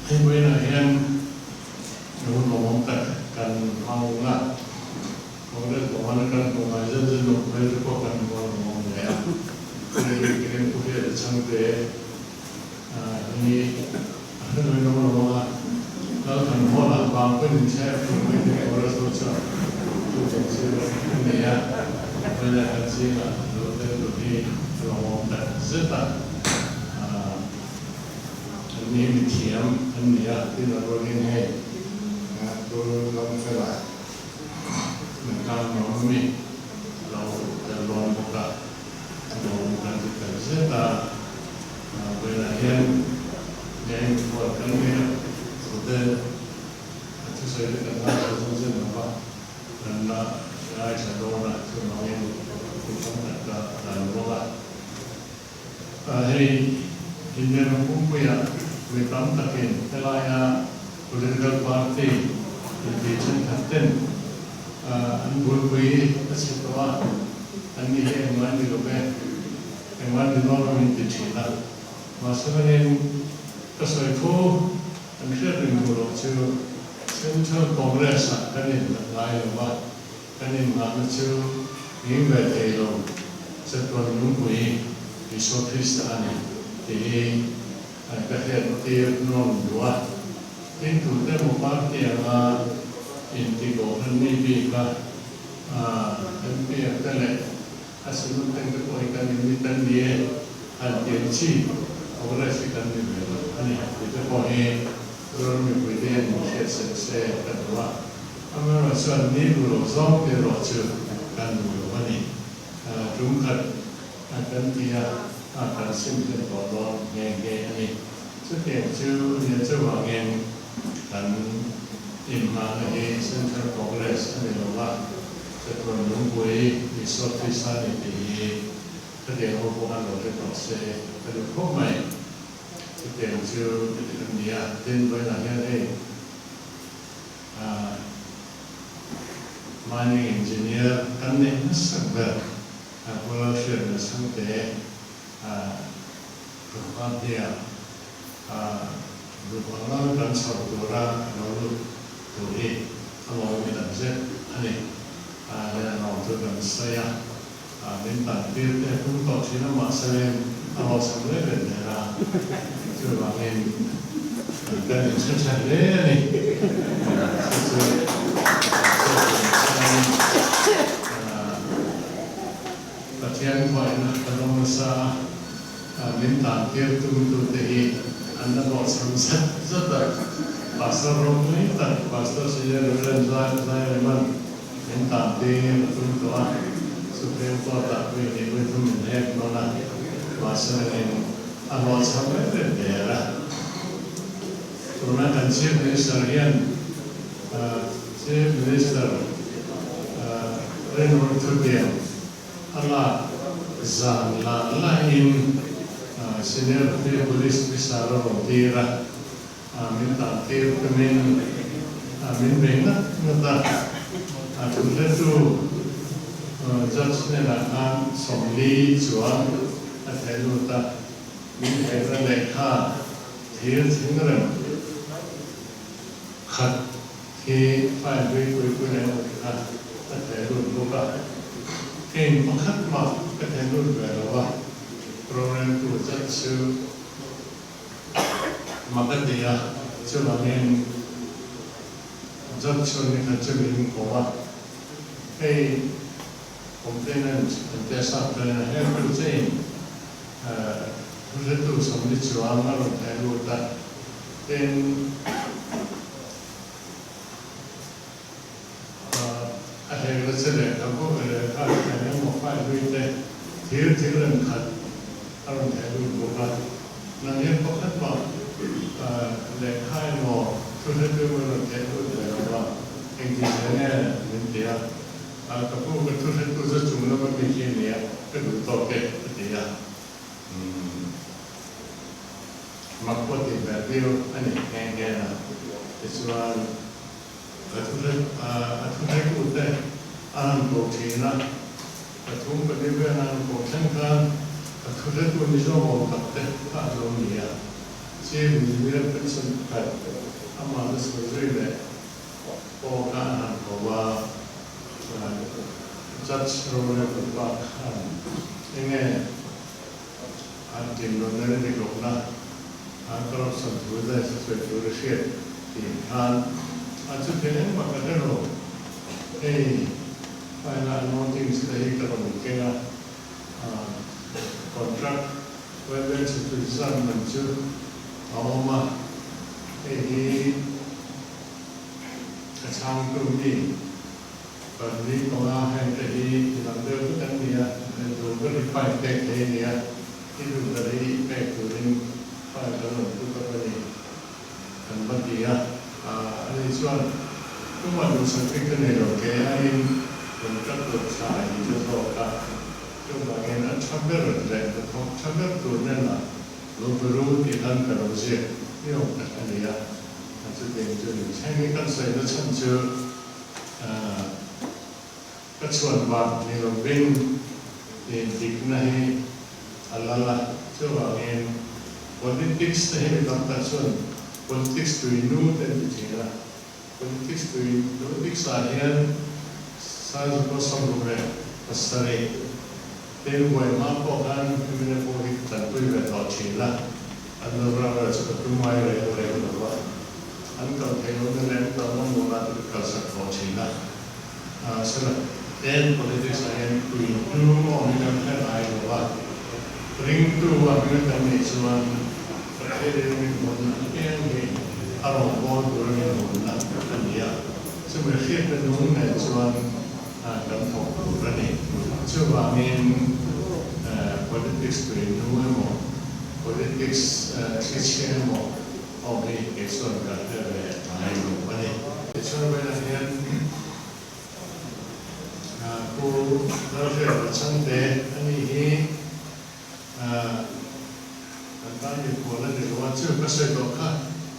Hei vawiinah hian hun lawmawm tak kan hmang a, Congress bawmana kan hmuh ngai zet zet loh hmel te pawh kan hmu a lawmawm hle a. Hei bikin Pu Hriata Chhangte hi a hrenawi nawm lawmawm a, Lalthanhawla vang pawhin inchhek tur mai te Congress ho chuan chu cheng chu a nei a, vawiinah kan zingah lo tel tur hi a lawmawm tak zet a. An ni hi mithiam an ni a, tin a rualin hei Pu Lawmfela Nangkang nuam ami a lo tel dawn bawk a, a lawm kan ti tel zet a, vawiinah hian nge mikhual kan nei a, chute a thusawi te kan ngaithla zung zet lo va, kan la ngaithla dawn a, chuvangin thu tam tak ka dan bawk a. Hei India ram pumpuiah mi tam takin helaia political party inti thenkhat ten an buaipui a chhe tawh a, an ni hi engmah ni lo ve, engmah ni dawn lo inti thin a. Mahse langin ka sawi thu an hriat reng duh loh chu Central Congress ah kan inhlat ngai lo va, Kan inngahna chu ring ve thei lo chatuan lungpui Isua Krista a ni tih hi ka hriat tir nuam duh a. Tin, tute emaw party anga inti kohhran mi bik a MP ang te leh a sinut teng te pawh hi kan in ni tan ni e han ti ang chi Congress hi kan ni ve lo a ni tih te pawh hi Ram mipui te hian min hriat sek se ka duh a. Amaherawh chuan ni duh loh zawng te erawh chu kan duh lo a ni. Tum khat kan ti a, kan sim hlen tawh dawn nghe nghe a ni. Chutiang chu a nia chuvangin kan inhmahna hi Central Congress a ni lo va, chatuan lungpui Isua Krista a ni tih hi khatiang ho pawh han lo hre tawh se ka duh khawp mai. Chutiang chu a ni a, tin vawiinah hian hei Mining Engineer kan neih hmasak ber Pu Lalhriatna Chhangte Ruhma hnia duhvang kan chho tura lo lut tur hi a lawm tak zet a ni. Hei a lawm chu kan sawi a. Min tan tir te a tum tawh thin a, mahse a hlawhchham reng reng nen a, chuvangin kan inchhe tha hle a ni. Chu chu chuan Pathian khuaina ka dawng nasa a, min tan tir tumtute hi an la hlawhchham zat zat a, Pastor ropui tak Pastor Senior Reverend Zaireman Min tan tir a tum tawh a, Supreme Court ah pawhin ih vawi thum min hek dawn a, mahse engin a hlawhchham reng reng der a. Tuna kan Chief Minister hian Chief Minister Rinur Thutiam a lak zan la lahin Senior Police Officer a rawn tir a, Min tan tir tumin min bei ngat ngat a, a thuhretu judge hnenah khan 40 chuan a theh lut a, min hekna lehkha thir thing rem khat hi file hlui pui pui leh awm kha a theh lut bawk a, keiin pakhat mah ka theh lut ve lo a, roreltu judge chu Mak a ti a, chuvangin judge chuan ni khat chu min ko a, hei complainant an tia sap chuan a her tu chein thuhretu 40 chuang a rawn theh lut a, tin a hekna che lehkhabu lehkha eng emaw file hlui te thir thil rem khat a rawn theh lut bawk a. Nang hian pakhat mah lehkha emaw thu hretu emaw i rawn theh lut ve lo va, engtin zel nge min ti a, ka pu ka thu hretu chu chung lama mi khi a ni a, ka duh tawk e a ti a. Mak pawh tih hmel viau a ni nghe nghe a, tichuan a thuhretute a han ko thin a, pathum pali vel a han ko thleng khan a thuhretu ni zawk awm tak te kha a lo ni a. Chief Engineer pension pakhat amah la sawi zui leh pawh kha an han ko a, Judge rorel tupa khan enge an tlin loh na leh dik lohna an corruption thu zai sawi tur a hriat tih khan a chuti engmah ka hre lo. Hei final notice te hi ka rawn keng a, contract vacancy tui zat man chu a awm a, hei hi ka chhangtu mi pali panga heng te hi inang deuh vek an ni a, duh ber hi file pek thei a ni a, i duh ber hi pek turin file kan rawn put up a ni. Kan va ti a, ani chuan tumah duhsak bik ka nei lo, kei aiin contractor tha a ni ta zawk a, chuvangin a tha ber leh hnathawk tha ber tur hnenah lo be ru tih khan ka lo ziak ni awm tak a ni a, a chutiang chu ni. Heng hi kan sawina chhan chu ka chhuan vang ni lovin dikna hi a lal a, chuvangin politics te hi mi tam tak chuan politics tui nu te an ti thin a, politics tui politics ah hian Saizawkaw 67 te buai hma pawh khan hemi pawh hi ka tanpui ve tawh thin a, an lo ral vel chu ka tum ngai reng reng lo va, an kal theih lohna leh an kal ngam lohna te ka kalsak tawh thin a. Sela, Eng politics ah hian tui hnu awm hi kan hre ngai lo a, ringtu a hming kan neih chuan Pathianin min hawnna apiang hi a rawngbâwl tura min hawnna a ni a, chumi hriatna nung nen chuan kan thawk tur a ni. Chuvangin politics tui hnu emaw, politics thlichhia emaw Aw hei kei chuan ka hre ve ngai lo a ni. Tichuan vawiinah hian Pu Lalhriatna Chhangte a nih hi kan tan mikhual a ni lo a, chu ka sawi tawh kha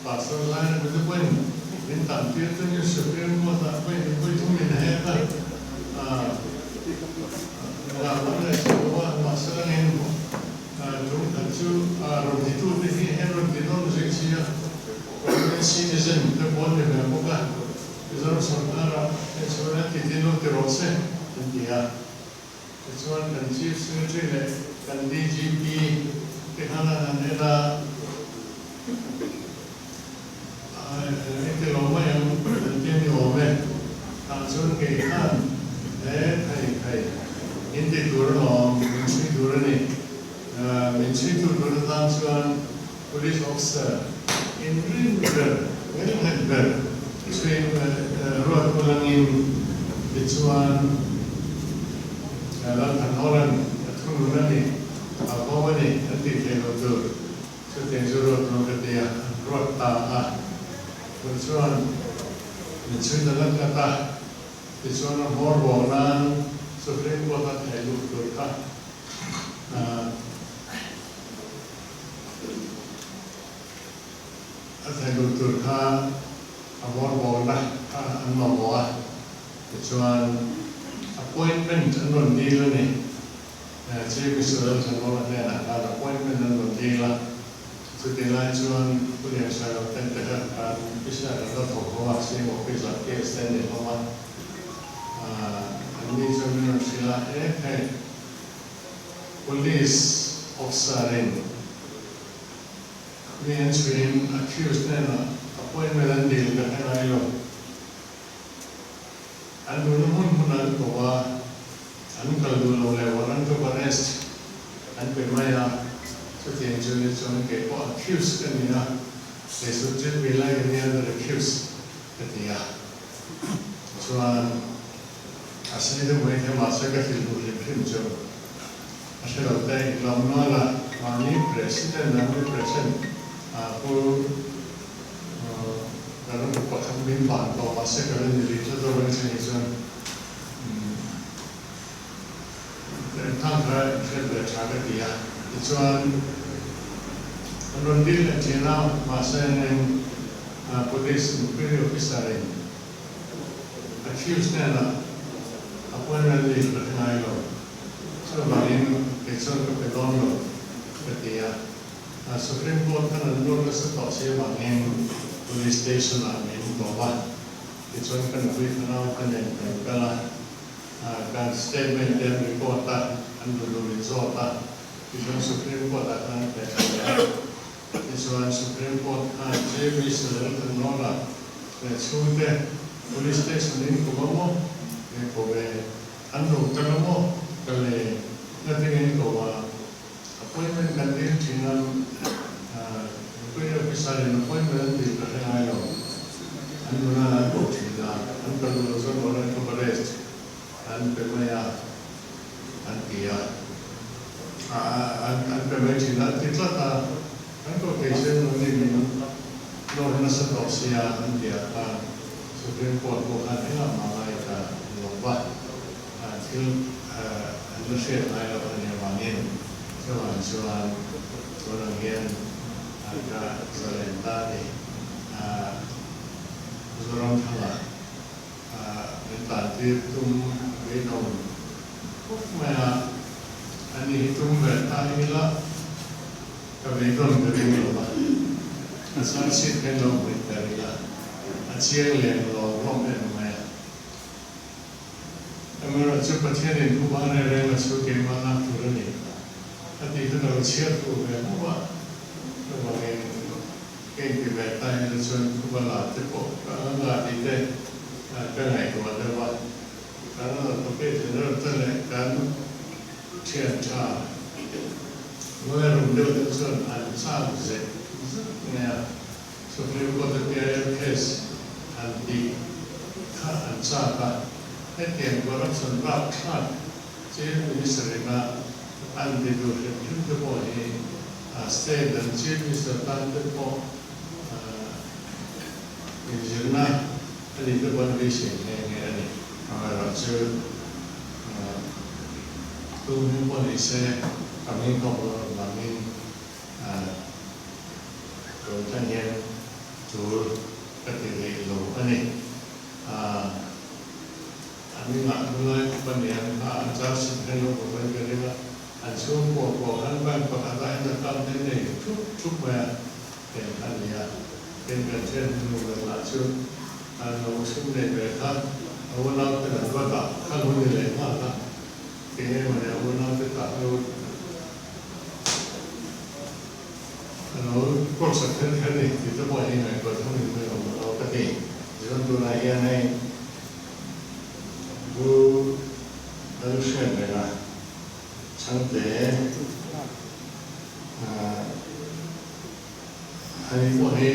Pastor Laina Mizo pawhin min tan tir chu New Supreme Court ah pawhin vawi thum in a hek a, engah lam leh sawi lo a, mahse langin Tum khat chu rawn titute hi he rawn ti nawn zui chi a, Government citizen te pawh an ni ve bawk a, Mizoram sorkara hei chuan an ti ti nawn ti rawh se an ti a. Tichuan kan Chief Secretary leh kan DGP te khan an han en a, Engti lo mai ang an ti a ni awm e. Tah chuan kei khan he thei thei in ti tur alawm, min chhui tur a ni. Min chhui tur tur atan chuan Police officer in rin ber, ngilnghet ber chhui ruat ulangin tichuan Lalthanhawla'n a thunun a ni, a bo a ni an tih theih loh tur. Chutiang chu ruat rawh ka ti a, an ruat ta a. Tun chuan min chhui ta ngat ngat a, tichuan a hmawr bawk nan Supreme Court a theih luh tur kha a theih luh tur kha a hmawr bawkna kha an mamawh a, tichuan appointment an rawn dil a ni. Chief Minister Lalthanhawla hnenah khan appointment an rawn dil a, chutih lai chuan Pu Liansailo ten te khan khan officer an la thawk ho a, CM office ah case te an nei hlawm a, anni chuan min rawn hrilh a, e hei Police officer in mi an chhuihin accused hnenah appointment an dil ka hre ngai lo. An duhna hmun hmun an ko a, an kal duh lo leh warrant of arrest an pe mai a, chutiang chu ni chuan kei pawh accused ka ni a, kei subject ve lai ka nia under accused ka ti a, chuan a sei deuh mai thei mahse ka hrilh duh hrim hrim chu a hre lo te inlawm nual a, mahni president an represent Pu Ka ram pakhat min ban tawh mahse ka la ni rih tlat lo a ni thei chuan thang kha inhriat ve tha ka ti a. Tichuan an rawn dil leh thin a, mahse eng police inquiry officer in accused hnenah appointment leave ka hre ngai lo, chuvangin kei chuan ka pe dawn lo ka ti a. Supreme Court khan an nawr nasa tawh si avangin Police Station ah min tawp a, tichuan ka nupui fanau te nen kan kal a, kan statement te an record a, an duh duh min zawt a, tichuan Supreme Court ah khan an pe thla leh a, tichuan Supreme Court khan Chief Minister Lalthanhawla leh chhungte Police Station in ko va maw? Nge ko ve? An lo kal a maw? Ka le ngatinge in ko a? Appointment kan dil thin a, inquiry officer in appointment an dil ka hre ngai lo. An nuna an koh thin a, an kal duh lo chuan warrant of arrest an pe mai a, an ti a. An pe mai thin a, an ti tlat a, kan koh thei se an ni min nawr nasa tawh sia an ti ah khan Supreme Court pawh khan engah mah ngai ta lo va. Thil an la hriat ngai loh a nih avangin chuvang chuan tunang hian ka zalen ta a ni. Zoramthanga min tantir tum beidawng khawp mai a, ani hi tum ve ta ila ka beidawn ka ring lo va, a chhangchhit khan lo hmuih ber ila a chiang lem lo hlawm em mai a. Amaherawhchu Pathianin pu ba reng reng a chu keimah lak tur a ni a tih kha ka lo chhiar fuh ve hlauh a, chuvangin ka inti ve ta ila chuan pu ba la te pawh ka ang anga tih te ka ngaihtuah deuh a, kan advocate general te leh kan thian tha lawyer rum deuh te chuan an chak zek zek mai a. Supreme Court a PIL case han tih kha an chak a, hetiang corruption rapthlak Chief Minister ina an ti duh hrim hrim te pawh hi state an Chief Minister tan te pawh inzirna a nih te pawh an beisei nghe nghe a ni. Amaherawhchu tum hming pawh ni se ka hming kawp loh avangin Tun thleng hian tul ka ti rih lo a ni. An inah nulai upa nen kha an char chhun khan lo hmu mai ka ring a, an chhungkua pawh khan bank pakhatah hian account te nei thup thup mai a, heng kha a ni a. Tin, kan thian hnu ber lah chu an lo chhung nei ve kha a unau ten an va dah kha lo ni leh nghal a, tinge mawni a unau te tah lut A lo kawrsak kher kher ni tih te pawh hi ngaihtuah thung in mai awm lo ka ti. Tichuan tunah hian hei Pu Lalhriatrenga Chhangte ani pawh hi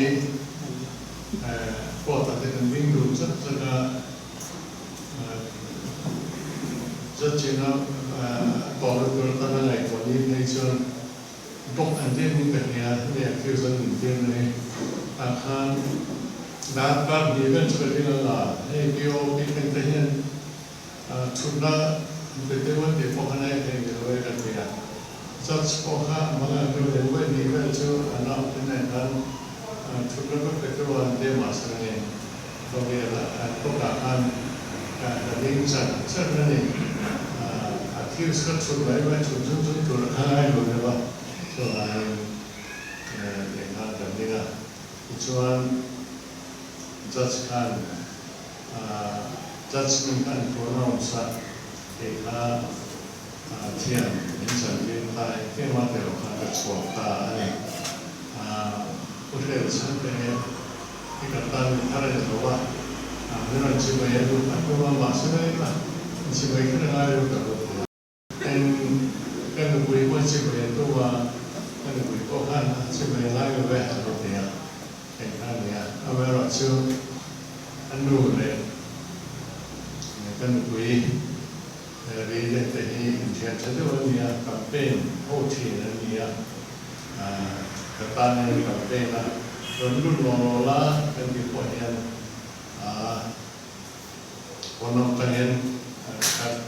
court ah te kan ding dun chat chat a, judge in a tawrh tur atan a ngaihtuah ni phei chuan Bawk an tir min ka hria, hemi accused an min tir na hi tah khan dar kar hnih vel chu ka ding a la, hei POP pen te hian thutna an pe deuh a tih pawh khan hei thei ni lo e ka ti a, judge pawh kha a mang ang deuh leh vawi hnih vel chu an out te nen khan thutna ka pe deuh a an ti a mahse nge khawvel an kawtah khan ka ding chan chan a ni. Accused ka chhut mai mai chhut zung zung tur a kha ngai lo deuh a, chuvangin eng khan kan ding a. Tichuan judge khan judgement kha an pronounce a, kei kha thiam min chantir ta engkim a tilo khan ka chhuak ta a ni. Pu Hrel chhangte nge i kan tan mi thar a ni lo a, min rawn chimei a duh a tum a, mahse mai a inchimei kher a ngai lo ka lo ti a. Eng ka nupui pawh chimei a tum a, ka nupui pawh khan a chimei a ngai lo ve a lo ti a, eng kha a ni a. Amaherawhchu a nu leh ka nupui ri leh te hi inthian tha deuh a ni a, campaign ho thin a ni a. Ka tan hian campaign a rawn lut law law la kan tih pawh hian pawn atang hian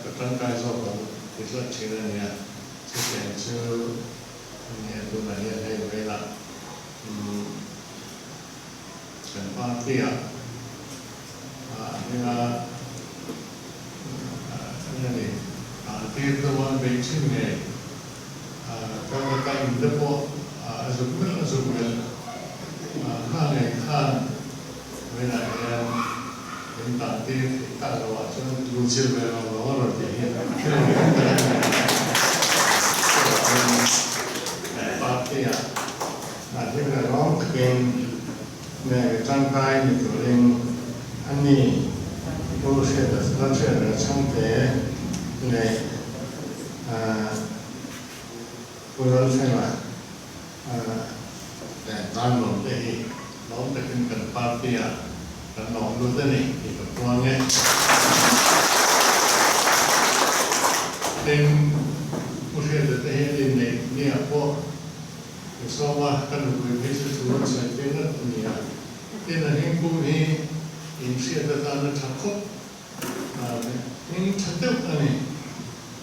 ka tangkai zawk ang ti tlat thin a nia. Chutiang chu nia tunah hian hei velah kan party ah a hminga eng nge ni tir deuha beih thin ngei. Ka ka in te pawh a zuk meuh Luhchilh ve lo lo a rawn tih hi thil awm tak a ni. Chuvangin party-ah hlim leh lawm takin nge tangkai ni turin a ni Pu Hriata Lalhriata Chhangte leh Pu Lalthlenga leh Darlawm te hi lawm takin kan party-ah kan lawm lut a ni tih ka puang e. Tin, Pu Hriata te hi an inneih niah pawh ka sawm a, ka nupui phei chu thu an sawi tir ngat a ni a. Tin, a hmingpum hi inhriat atana tha khawp Hming tha deuh a ni.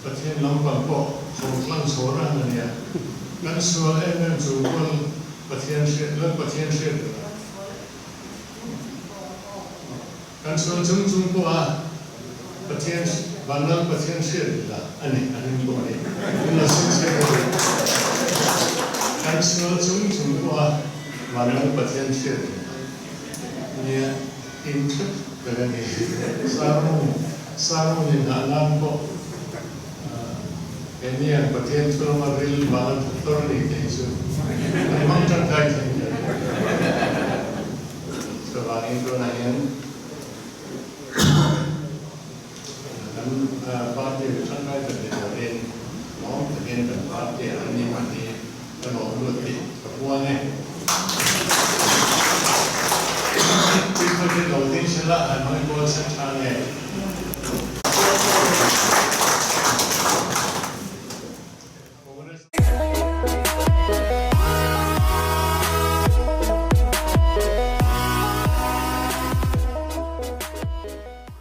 Pathian lampang pawh ho tlang chho rang a nia. Kan sual em em chu pawn Pathian hriat lal Pathian hriat duh a. Kan sual chung chung pawh a Pathian van lal Pathian hriat duh a a ni a hming pawh hi. In la sin chhe deuh a. Kan sual chung chung pawh a van lal Pathian hriat duh a nia. In thut ber a ni. Sarung, Sarung in hah nan pawh keini ang Pathian thu lama ril vanga doctor a ni tih hi chu kan hmang tangkai thei hle. Chuvangin tunah hian kan party ri tangkai tak ni turin lawm takin kan party ah an ni hman hi Ka lawm lut tih ka puang e. Chief hi lo ding sela han hawi kual chhan tha nge?